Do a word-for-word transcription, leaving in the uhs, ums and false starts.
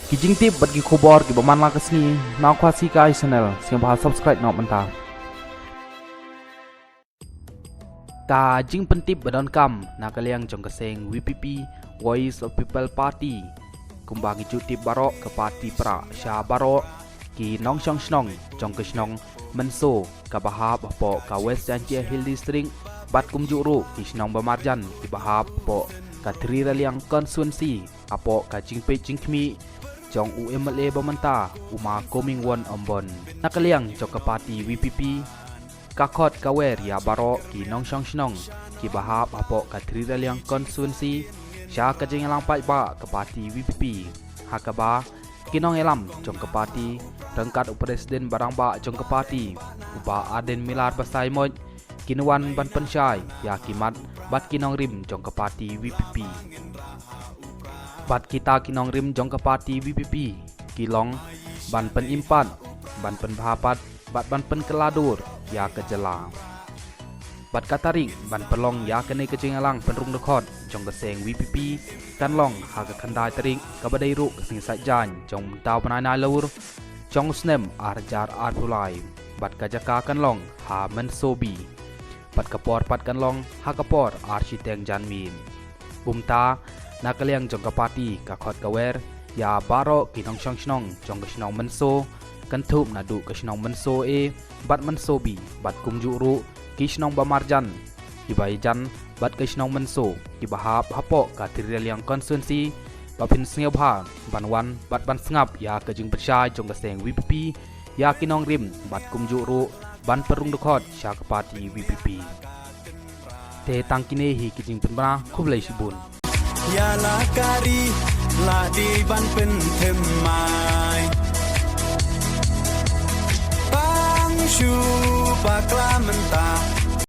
Ki jingtip bad ki khubor kiba man la ka sngi na Khasi Kai Channel, sngewbha subscribe noh mynta. Ka jingpyntip ba donkam na ka liang jong ka seng V P P, Voice of People Party. Kumba ngi ju tip baroh, ka party pra sha baroh ki nongshong shnong jong ka shnong Mynso kaba hap hapoh ka West Jaintia Hills District, bad kumjuh ruh ki shnong ba marjan kiba hap hapoh ka Three Raliang Constituency, hapoh ka jingpeit jingkhmih jong u M L A ba mynta, u Ma Comingone Ymbon. Na ka liang jong ka party V P P, ka khot ka wer ïa baroh ki nongshong shnong kiba hap hapoh ka Three Raliang Constituency sha ka jingïalang paidbah ka party V P P, ha kaba ki nongïalam jong ka party ryngkat u president ba rangbah jong ka party, u Bah Ardent Miller Basaiawmoit, kin wan ban pynshai ïa ki mat bad ki nongrim jong ka party V P P. Bad kita ki nongrim jong ka party V P P ki long ban pynim pat, ban pynbha pat bad ban pynkylla dur ïa ka jylla. Bad ka tarik ban pynlong ïa kane ka jingïalang pynrung dkhot jong ka seng V P P kan long ha ka khyndai tarik, kaba dei ruh ka sngi Saitjaiñ jong mynta u bnai Nailur jong u snem ar hajar arphew lai. Bad ka jaka kan long ha Mynso B. Bad ka por pat kan long ha ka por ar shiteng janmiet. Kumta, na ka liang jong ka party ka khot ka wer ïa baroh ki nongshong shnong jong ka shnong Mynso, kynthup naduh ka shnong Mynso A bad Mynso B, bad kumjuh ruh ki shnong ba marjan, kiba ïajan bad ka shnong Mynso, kiba hap hapoh ka Three Raliang Constituency, ba phin sngewbha ban wan bad ban sngap ïa ka jingpynshai jong ka seng V P P ïa ki nongrim, bad kumjuh ruh ban pynrung dkhot sha ka party V P P. Te tang kine hi ki jingpynbna, khublei shibun. Ïa la ka ri, la dei ban pynthymmai. Bang shu